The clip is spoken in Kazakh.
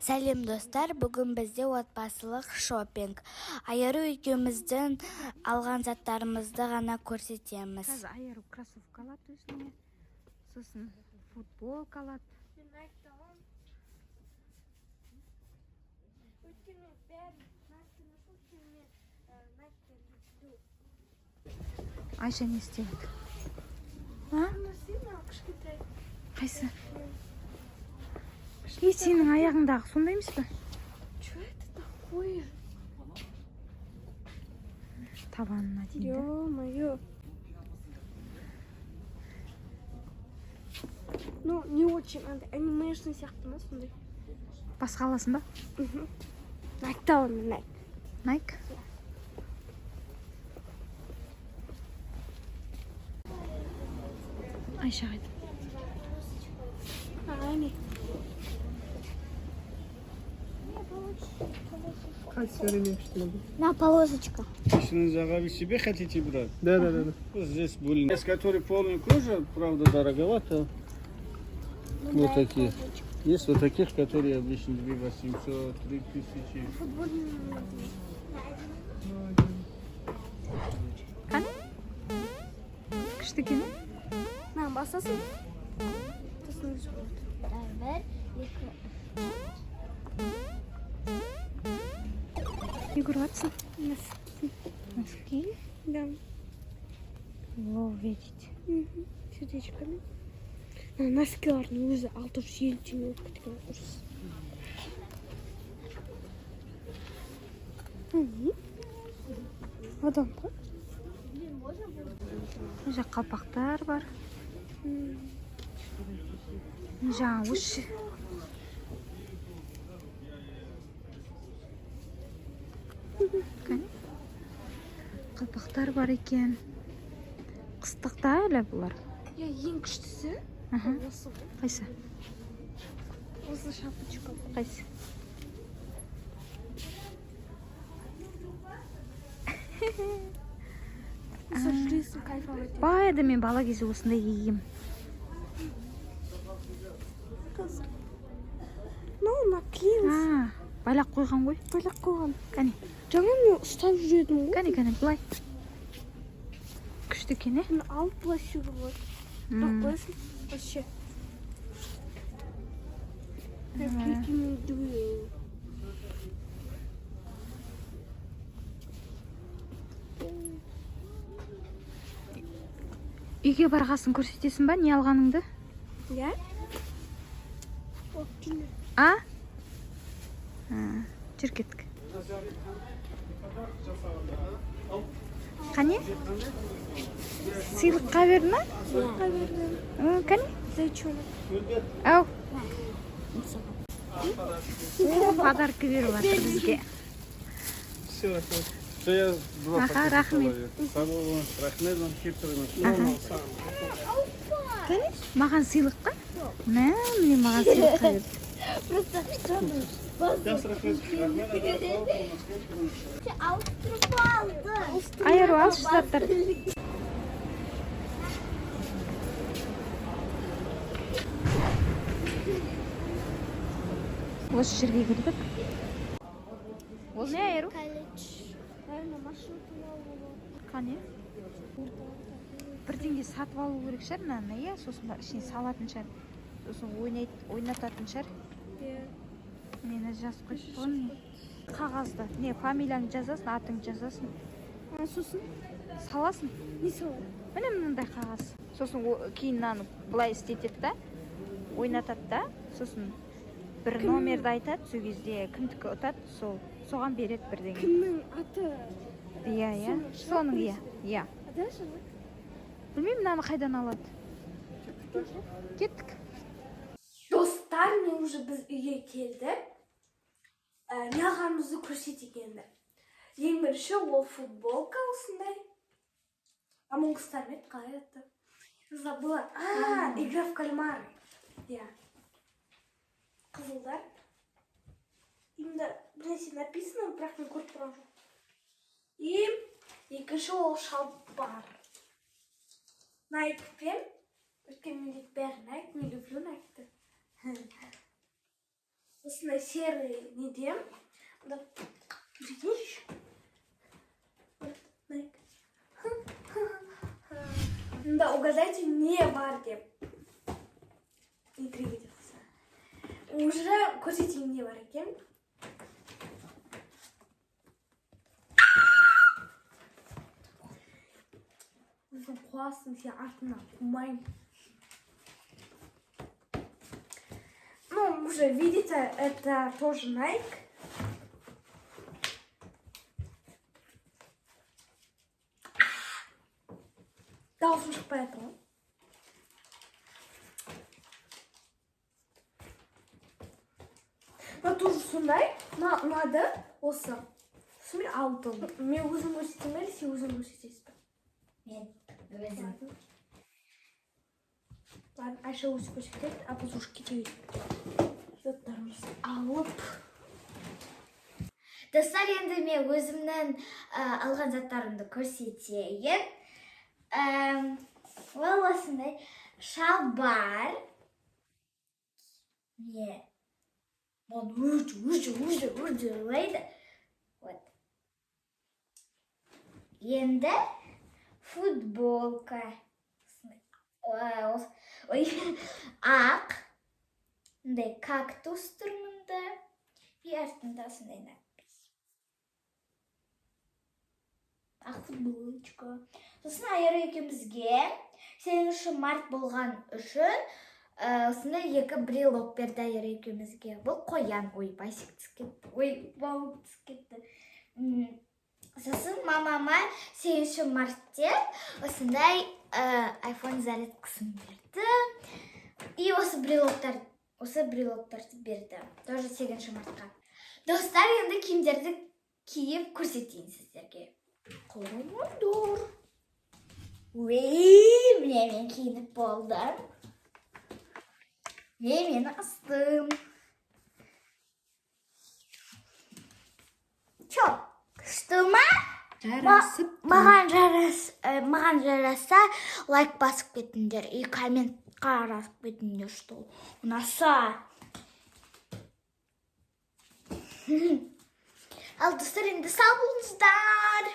Сәлем, достар! Бүгін бізде отбасылық шопинг. Айару екеуміздің алған заттарымызды ғана көрсетеміз. Қазір Айару кроссовка алады өзіне, сосын футболка алады. Мен Nike аламын. Өйткені бәрін Nike ношу, өйткені мен Nike люблю. Айша не істеп жатыр, а? Носи мынау кішкентай. Қайсы? И сенің аяғыңдағы сондай емес пе? Что это такое? Табанына дейін да? Ё-моё. Ну, не очень андай анимешный сияқты ма сондай. Басқа аласың ба? Nike аламын мен, Nike. Nike. Айша қайда? Ами. На полосочка. Если вы себе хотите брать, Да. вот здесь более. Есть, который полный кожа, правда, дороговато. Вот такие. Есть вот таких, которые обычно 2 800, 3000. Қане, күшті екен, иә? На, басасың. Сосын өзі болады. Бір, екі. Не көріп жатырсың? Носки. Носки? Да. О, видите. Мгм. Сердечками. Мына носкилардың өзі 650 теңге болып кеткен, ужас. Мгм. Адам ба? Мына жақ қалпақтар бар. Мына жаңа осы. Кәне, қалпақтар бар екен. Қыстықта әлі бұлар. Иә, ең күштісі осы ғой. Қайсы? Осы шапочка. Қайсы? Осы жүресің, кайфовать. Баяғыда мен бала кезде осындай кигенмін. Қызық. Мынау наклеился. А, байлап қойған ғой. Байлап қойған. Кәне. Жаңа мен ұстап жүр едім ғой. Кәне, кәне, былай күшті екен, иә? Мені алып былай істеуге болады. Бірақ қоясың вообще. Рекомендую. Үйге барғасын көрсетесің ба не алғаныңды? Иә? О, жүр. А? А, жүр, кеттік. Қане, сыйлыққа берді ма? Сыйлыққа бердім. Кәне. Зайчонок. Ау. О, подарка беріп жатыр бізге. Все, рахмет. Что я два Аха, пакета рахмет. человек. Сау болыңыз, рахмет вам, келіп тұрыңыз. Кәне, маған сыйлыққа мә, міне, маған сыйлыққа берді. Просто Жақсы, рахмет. Рахмет, аға, сау болыңыз, келіп тұрыңыз. Ауыстырып алды. Айару, алшы заттарды. Осы жерге кірдік. Ол не, Айару? Колледж. Наверное, машина туралы болады. Қане, бірдеңе сатып алу керек шығар мынаны, иә? Сосын барып ішіне салатын шығар, сосын ойнайды, ойнататын шығар. Иә. Мені жазып қойыпты ғой, міне, қағазды. Не, фамилияңды жазасың, атыңды жазасың. А, сосын Саласың. Не салады? Міне, мынандай қағаз. Сосын кейін мынаны былай істетеді да, ойнатады да, сосын бір номерді айтады. Сол кезде кімдікі ұтады, сол соған береді бірдеңе. Кімнің аты? Иә, Соны шығарып соның, иә. көресің. Иә. А дальше ма? Білмеймін, мынаны қайдан алады. Кеттік. Достар, мен уже, біз үйге келдік. Не алғанымызды көрсетейік енді. Ең бірінші ол футболка осындай. Among Us-тар ма еді, қалай аты? Забыла. А, игра в кальмары. Иә. Қызылдар. Енді бір нәрсе написано, бірақ мен көріп тұрған жоқпын. И екінші ол шалбар. Nike-пен. Өйткені менде бәрі Nike, мен люблю Nike-ті. Осындай серый неде. Мында көрсетейінші. Вот, Nike. Мында угадайте, не бар деп. Интрига деп қойса. Уже көрсетейін, не бар екен. Өзің қуасың, сен артынан қумаймын. Ну, уже видите, это тоже Nike. Дауысым шықпай жатыр ғой. Мына тоже сондай. Мына ұнады осы. Сосын мен алдым. Мен өзім көрсетейін бе, или сен өзің көрсетесің бе? Мен өзім. Ладно, Айша өзі көрсетеді, а біз уже кете берейік. Заттарымызды алып. Достар, енді мен өзімнің алған заттарымды көрсетейін. Ол осындай шалбар. Не. Маған өте, өте, өте, өте ұнайды. Вот. Енді футболка. Осындай. Ой, ақ. Мындай кактус тұр мұнда. И артында осындай надпись. Ақ футболочка. Сосын Айару екеумізге 8 март болған үшін осындай екі брелок берді Айару екеумізге. Бұл қоян. Ой, басик түсіп кетті. Ой, бауыр түсіп кетті. Сосын мамама 8 март деп осындай iPhone зарядкасын берді. И осы брелоктарды берді. Тоже 8 мартқа. Достар, енді киімдерді киіп көрсетейін сіздерге. Қараңдар. Уей, міне, мен киініп болдым. Міне, мен астым. Чё, күшті ма? Жарасып. Маған жараса, лайк басып кетіңдер и комментқа жазып кетіңдер, что ұнаса. Ал, достар, енді сау болыңыздар.